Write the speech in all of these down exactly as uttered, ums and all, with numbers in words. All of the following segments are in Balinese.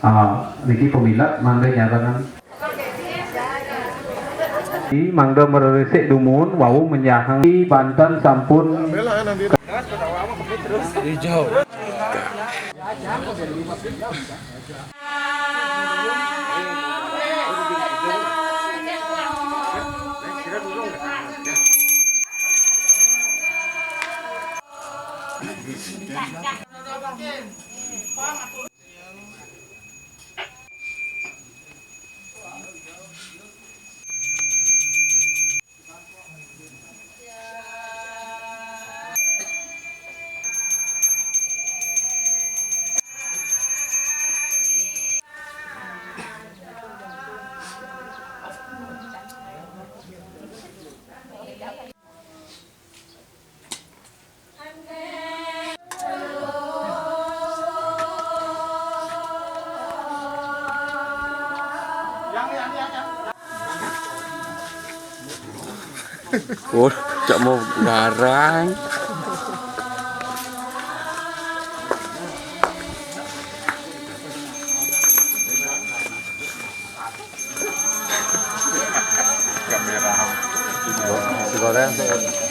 Ah, niki pemilet mangda nyarengang. Mangda mreresik dumun wau menyahang banten sampun. Hijau. Oh, cak mau garang. Nasi goreng tuh.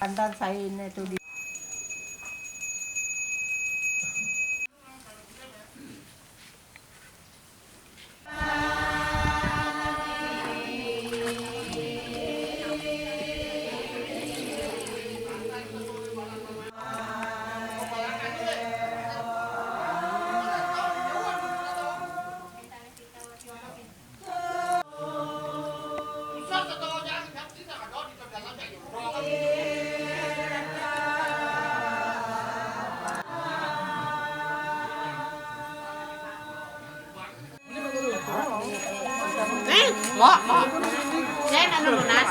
Pantan saya ini tuh di Eh, mok, mok. Saya nanu lunas.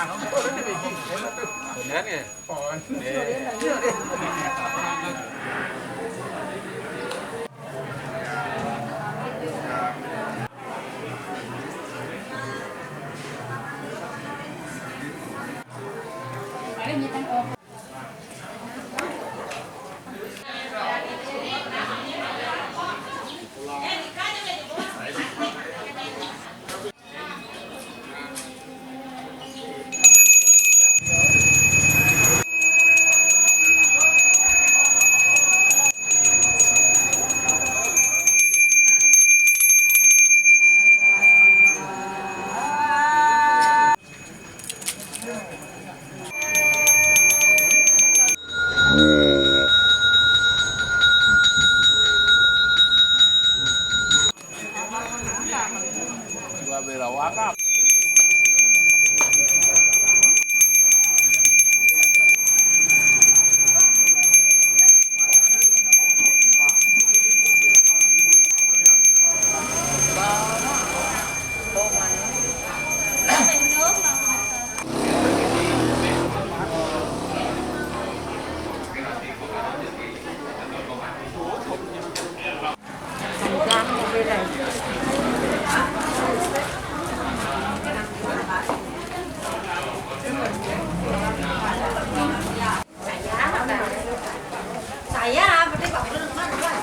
Saya, berarti Pak Gubernur kemana, Pak?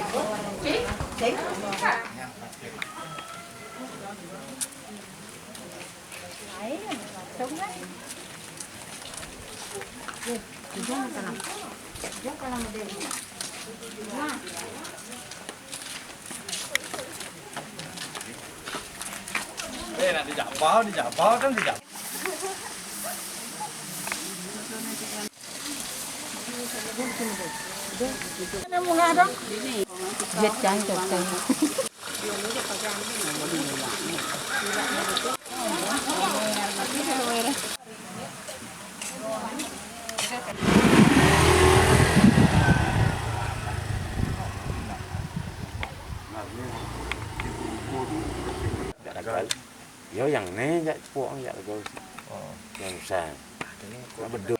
Cik? Cik? Eh, nanti jambal, dijambal kan dijambal. Yo, yang ni jak cepuk, jak lagu. Oh. Yang besar. Nak beduk.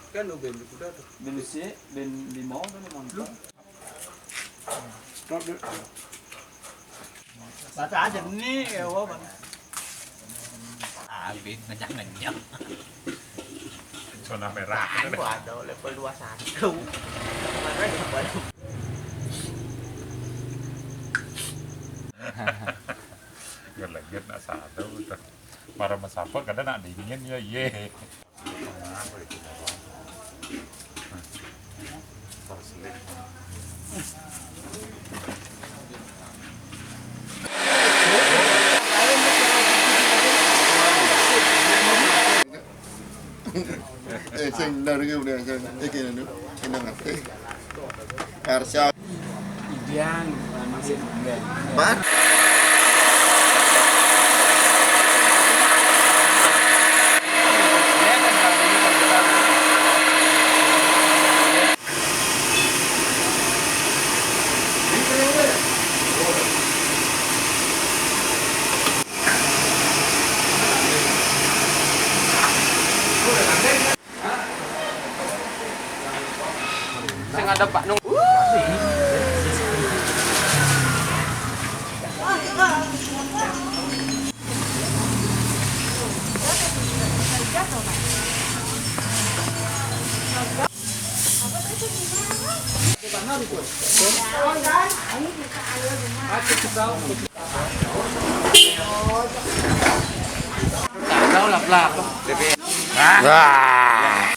Kan lu ben kuda tuh. Ben si, ben lima kan emang. Lu? Baca aja nih, ya, Bang. Abis ngenyang-ngenyang. Zona merah. Gua ada level dua satu. Mana ya, Bang? Kan lagi nak satu tuh. Para mesaput kadang nak dingin ya, ye. Sing bener iki udah sing iki lho. Seneng ati. Karsa. Idian, masih. Sing ada Pak Nung. Tahu lah, lah. Wah.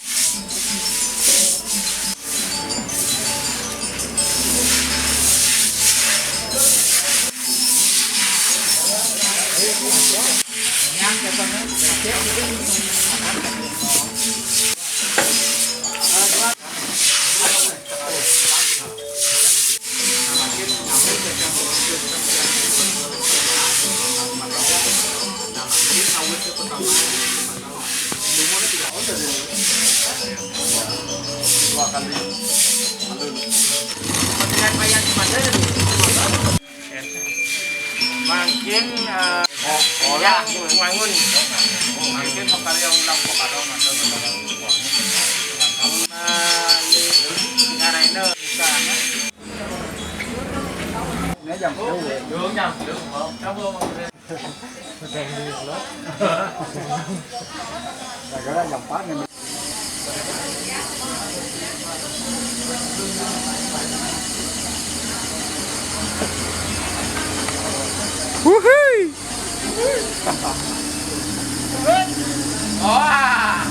Dua kali. Mangkin, eh, oh, oh, ya, wangun. Mangkin makarya ulang pakaron atau eh, ini, ini karena ini bisa, ya. Ini jam sepuluh. Jam sepuluh. Gara-gara jam empat nih. Wuhui. Wah.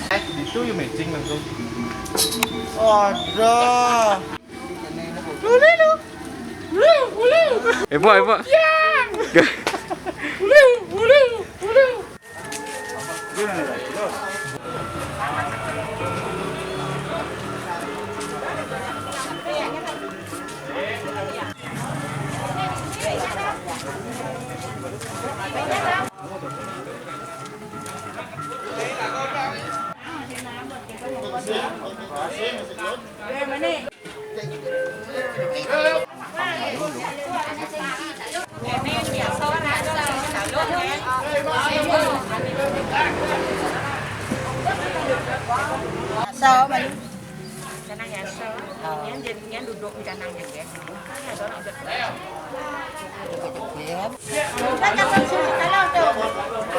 Eh, itu you matching langsung. Waduh. Epok, epok. Asal, Bang. Canang ya, asal. Oh. Yang jadinya duduk di canang ya, guys. Kan ada orang udah.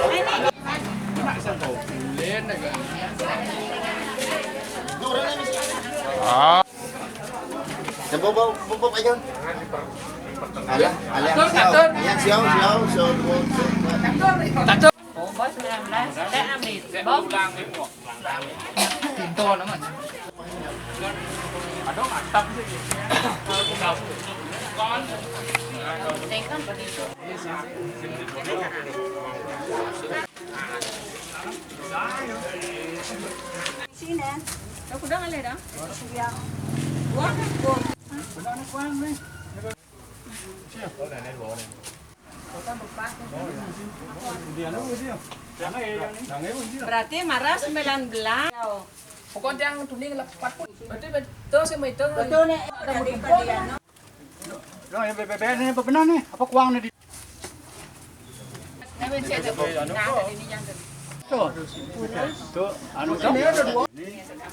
Ini. Ah. Coba bawa, bawa, bawa, ayo. Alah, alah, siau. Atur, atur. Alah, siau, siau, siau, dua, dua, dua. Atur. Oh, bos sembilan belas. Saya ambil. Bos. Pintu namanya. Ada atap sih. Saya kan begitu. Sini. Kau udah ngalih dah? Iya. Wah, wah. Berarti marah sembilan belas. Pokoknya yang tuning lepat pun. Berarti betul sih, betul. Betul nih. Ada mudik. Loh, ya, bebek nih, apa benar nih? Apa kuang nih di? Tuh. Tuh, anu, ini ada dua.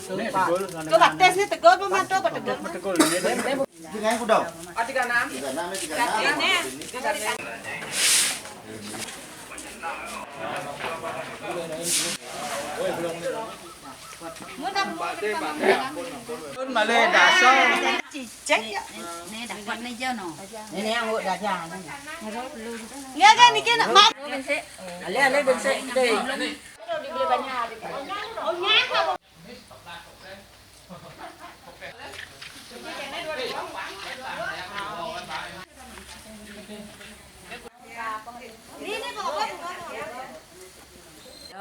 Ini tegul, anu, coba tes nih, tegul apa mantap, apa tegul? Tegul, ini ada. Ini kan kuda. Oh, tiga enam. Tiga enam, ya, tiga enam. Ini. Pun malih dasar. Cicek ya. Ini dapat nih, Jono. Ini yang buat gajah. Iya kan, ini nak mak. Ale, ale, besek deh. Dibeli banyak. Oh, nyata.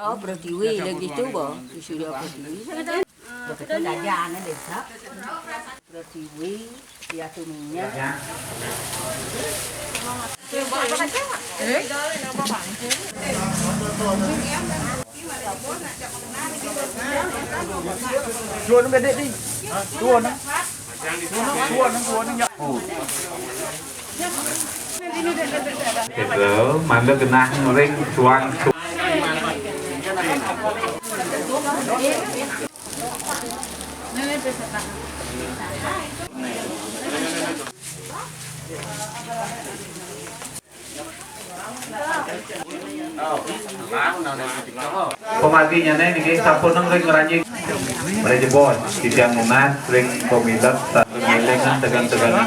Oh, Pratiwi lagi tu, bah. Sudah Pratiwi. Betul, betul, dah jangan ada, tak? Pratiwi, dia tu minyak. Dua ni, adik ni. Dua ni. Dua ni, dua ni, ya. Gitu, mangga genah ring suang. Pamargi nyané niki sampun ring ngranjing. Mrejebos, titiang nunas ring pamilet saking élingan tegan-tegan.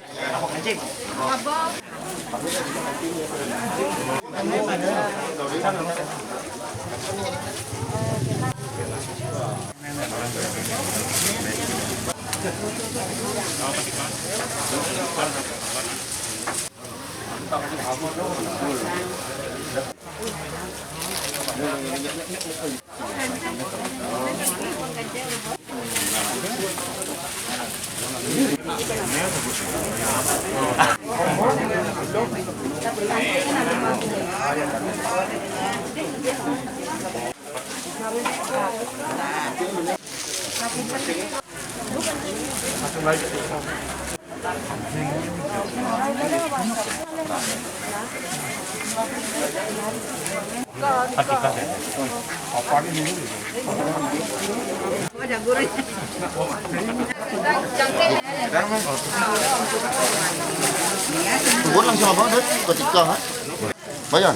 Subur langsung apa, Dut? Ketika, ha? Bayar.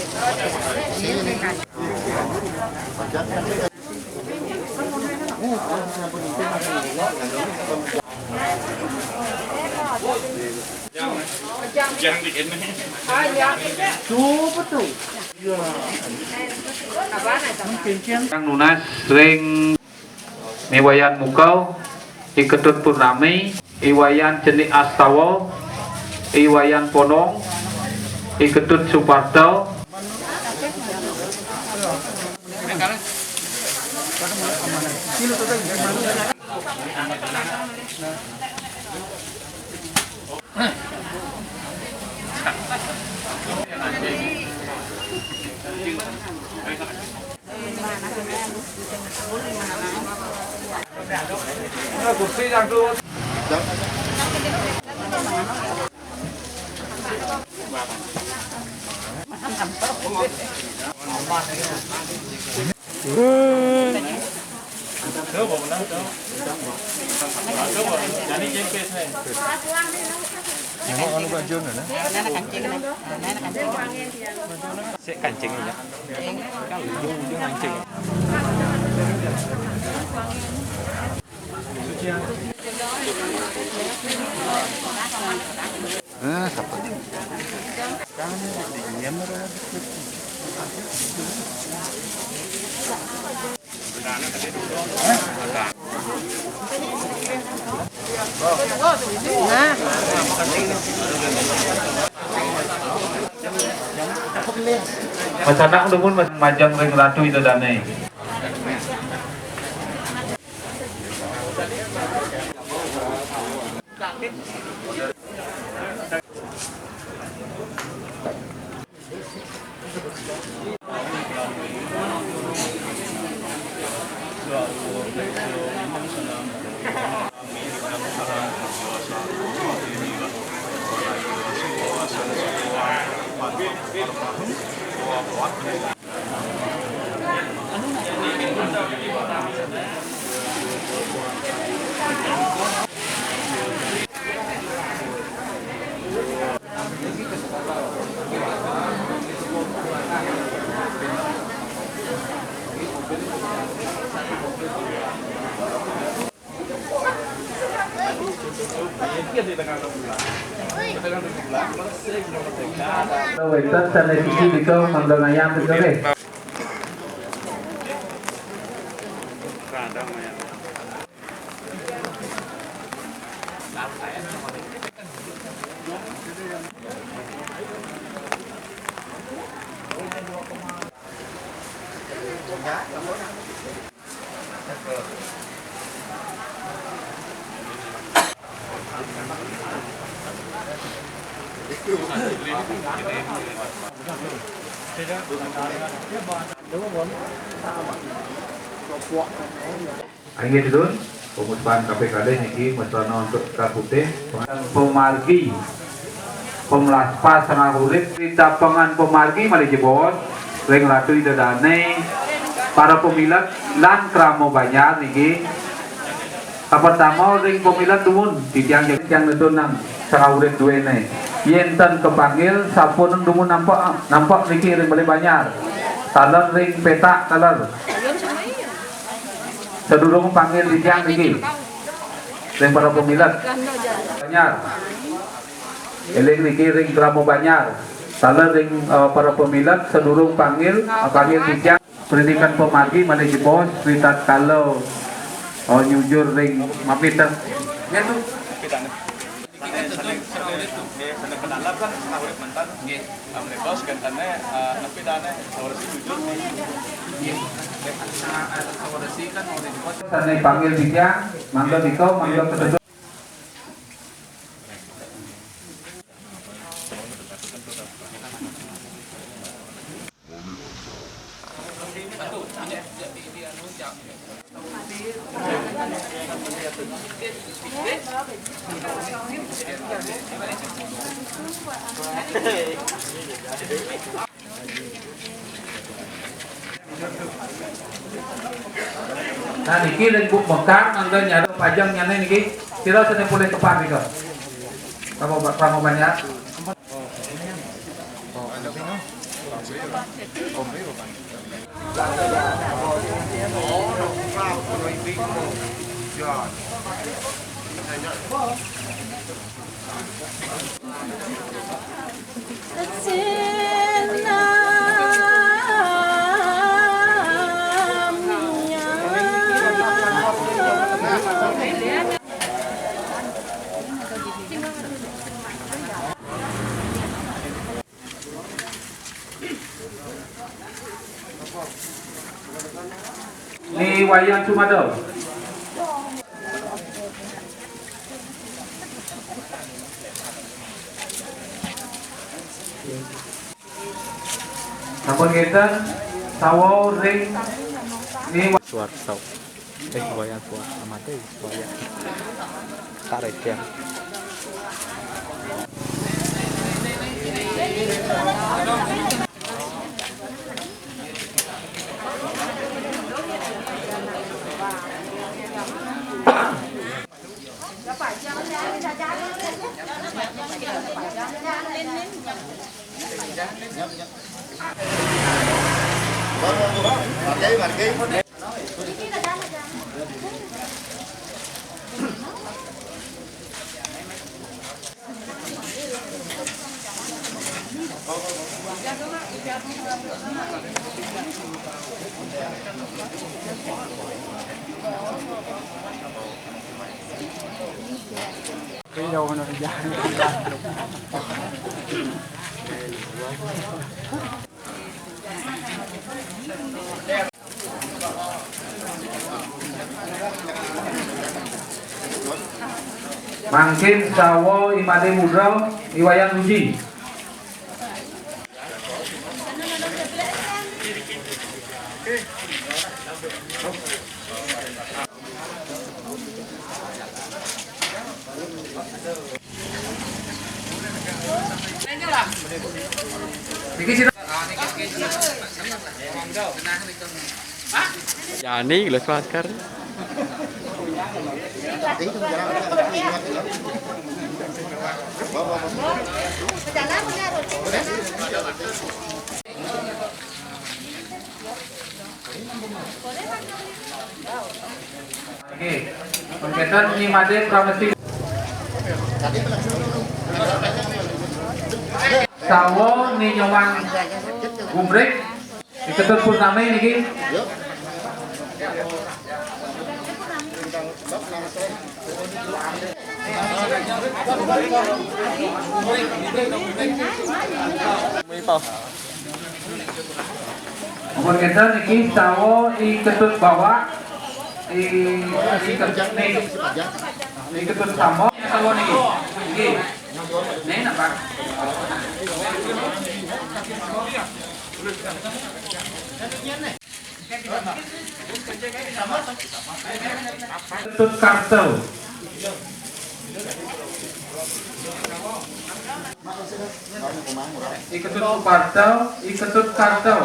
Kang nunas ring I Wayan Mukaw, I Ketut Purnami, I Wayan Cenik Astawa, I Wayan Ponong, I Ketut Suparta. Nengok anu Pak Jun, nah. Sik kancing ya. Kan ujung-ujung kancing. Eh, siapa? Masanak dumun mas-, majeng ring Ratu Ida Dané. Wénten sané siki nika mangga ngayam nika nggih. Inggih, Dun, pengucapan K P K D niki mesrana untuk kaputih, pemargi, pemlaspas tengah urip, ritapengan pemargi malih jebos, ring Ratu Ida Dane, para pamilet lan krama banjar niki. Kapertama ring pamilet dumun, titiang, titiang nedun nang tengah urip duene. Yen ten kapanggil, sampun dumun nampek, nampek niki ring Balai Banjar. Taler ring petak, taler. Sadurung panggil titiang niki, ring para pamilet. Banjar. Eling niki ring krama banjar. Taler ring, eh, para pamilet, sadurung panggil, eh, panggil titiang. Pendidikan pemargi malih jebos, ritatkala, eh, nyujur ring mapita. Nggih, Tu. Nggih, sané kenalap kan tengah urip mentan. Nggih. Amrih bos gantane, eh, nepi dane, sauresi jujur. Nggih. Sauresi kan urip bos. Sané panggil titiang, mangga nika, mangga kesedot. Nah, niki ring Buk Mekar, mangga nyarep pajeng nyane niki. Sira sane polih tepar nika. Kamu, kamu banyak. Ni Wayan Sumada. Sampun ngeten, sawa ring Ni Wa- Suarso. Eh, Wayan Suarso, mate, Wayan. Tak rejang. Mangkin sawa I Made Mudra, I Wayan Suci. Niki sira. Yani, gelas masker. Nggih. Mangkenten Ni Made Pramesti. Sawa Ni Nyomang Gumrik. Iketut Purname niki. Mui pau. Mun ngéten niki sawo I Ketut Bawak, I, I Ketut, I Ketut Samo, sawo niki. Niki. Niki napa? Ketut Karto. I Ketut Suparto, I Ketut Karto.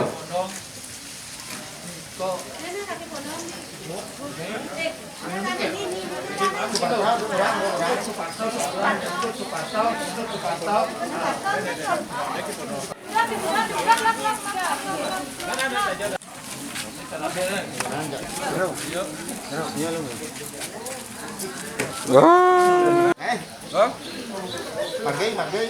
Wah. Eh, Hah? Margay, Margay.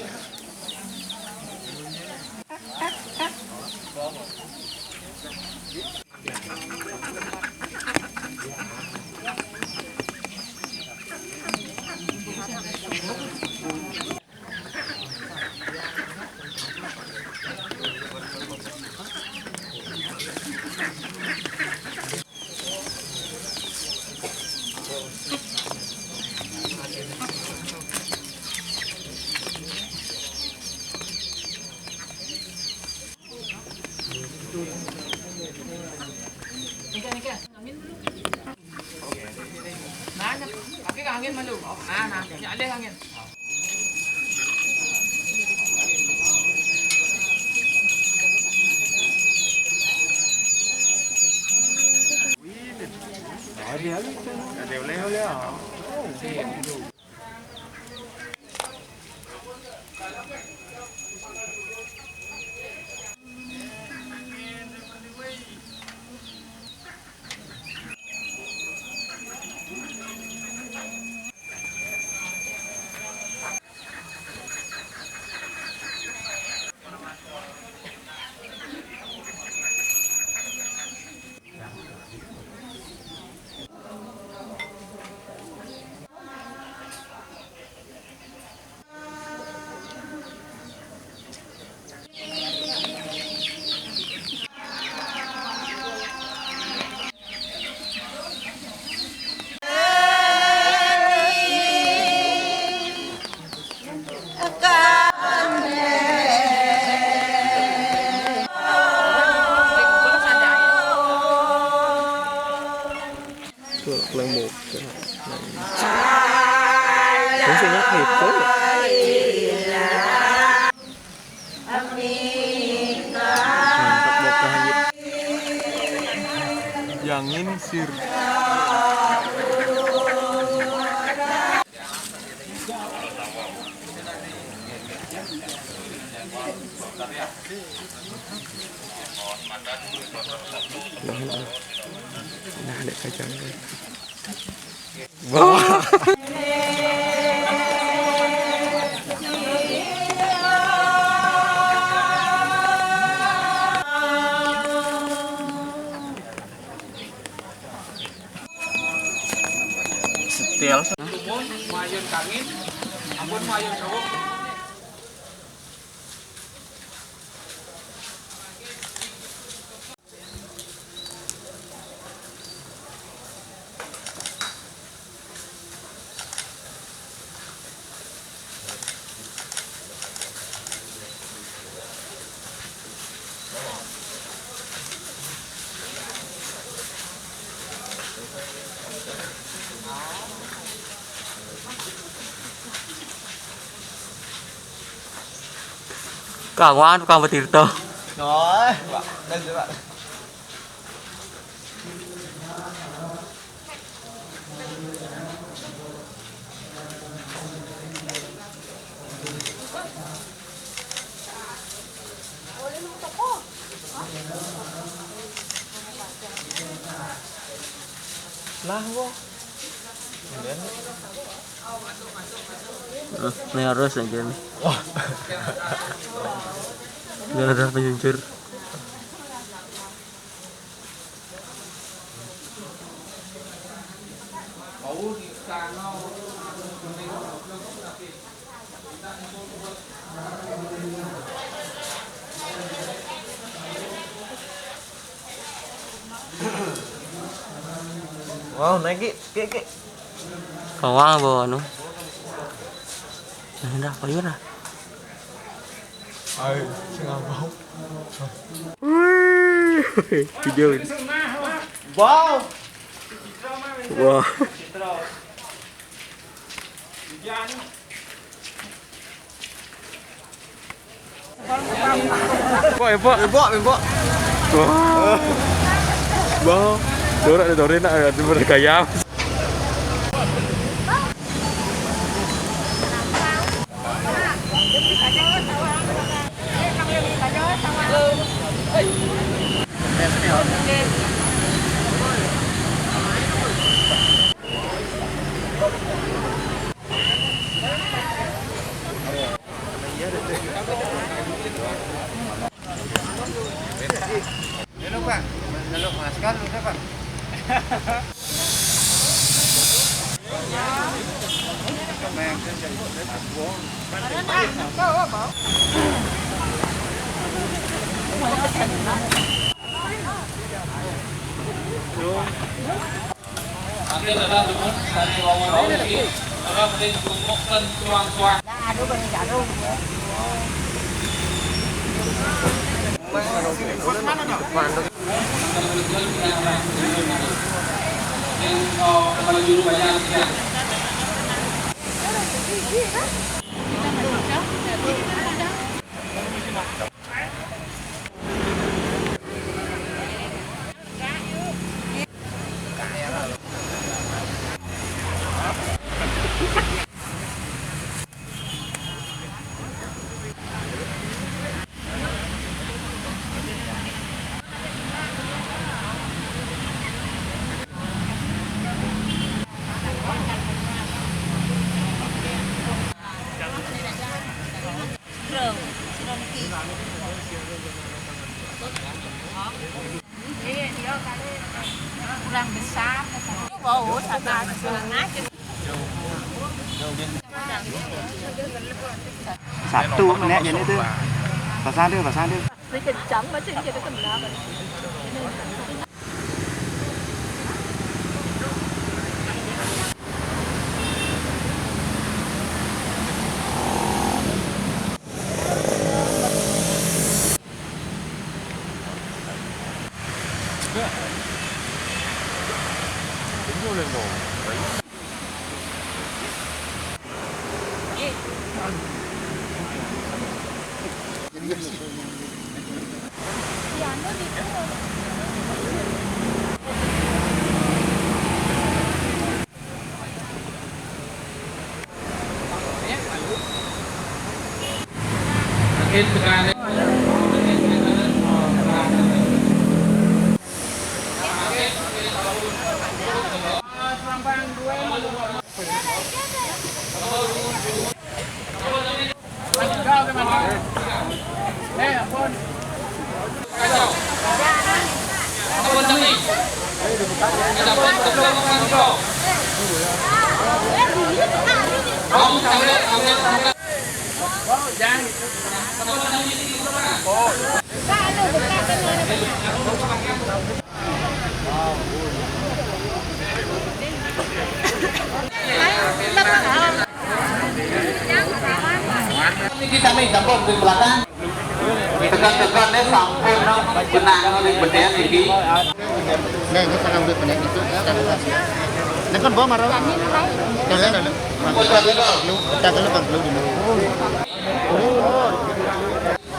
Nah, pakai angin malu. Nah, nah, ini alih angin. Tuh, aku yang mau. Ini sih nggak gitu. Mantap, mau kahanyut. Yangin sir. Nah, nah. Nah, ada kacang. Wah. Setel. Mayun kangin, ampun mayun sawuk. Kawan, tukang betirta. Noh, Pak. Dah, Pak. Lah, wo. Nah, ini harus lagi nih. Wah. Biar ada penyuncur. Wow, naik, Ki. Ki, Ki. Kawang bawa anu. Nah, dah, payun dah. Ayo, sing abang. Wih, video ini. Wow. Wah. Epok, epok. Epok, epok. Wah. Wah. Dorak dia, dorak nak ada berkayam. Dulu, Pak. Dulu, Mas. Kan udah, Pak. Kurang besar. Bau, sana. Satu, nek, jadi tu. Pasang tu, pasang tu. Dia kencang macam kita kena. Niki sami sampun di belakang. Tekan-tekan nih sampun, no. Benang, no, ning bener niki. Nih, ini tengah udah bener itu, ya, kan. Ini kan bawa marah. Dulu, dulu. Bang, dulu, dulu, Bang, dulu, dulu.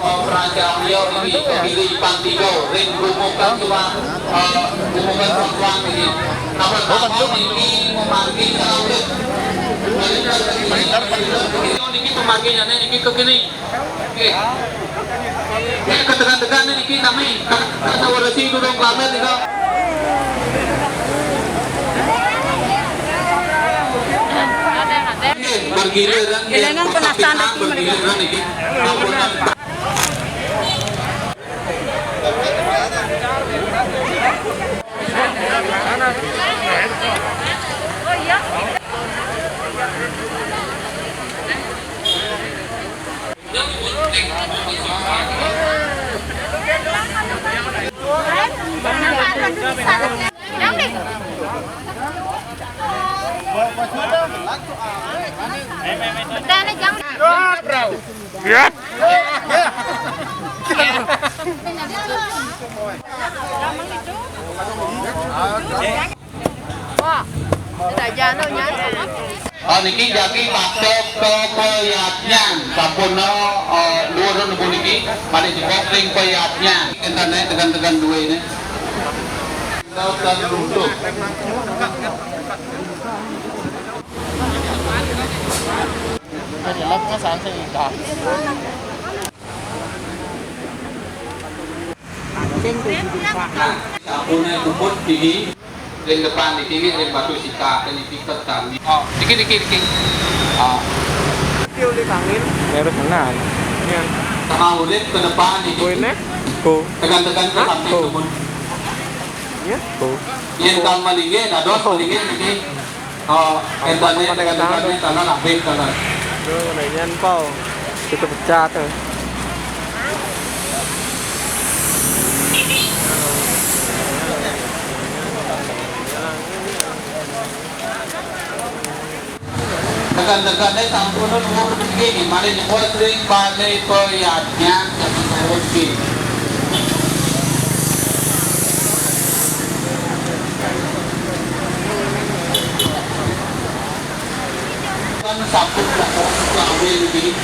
Praja Mulia ini kekiri pantiga ring gumukan tuan, eh, gumukan tuan ini. Napa-napa niki memanggil saudara. Niki pemanggilnya niki ke kiri. Oke. Niki ketekan-tekan niki kami. Kata warasi durung klamet nika. Nggih, bergiliran nggih. Elengan penasaran iki, bergiliran iki. Ampun. Lihat. Wah, sudah jano nyari. Oh, niki jagi pakai ke peyatnya. Sampun, eh, luar nunggu niki, pada jebok ring peyatnya. Internet tekan-tekan dua ini. Tekan untuk. Jadi, lap nggak santai, Kak. Sampune puput niki ring depan niki, ring batu sika niki, petani. Oh, niki, niki, niki. Oh. Iki oleh angin. Terus menan. Iya. Sama urip ke depan niki. Kowe ne? Go. Tekan-tekan ke samping. Go. Nuwun. Iya. Go. Yen kang malinggih, dados malinggih niki. Oh, entane, entane tanah, abih tanah. Tuh, udah nyen, Pau. Itu pecah tuh. Tekan-tekane sampun umur tinggi, malih nyebut ring bane peyatnya, sampun tinggi. Kan sampun kawin iki.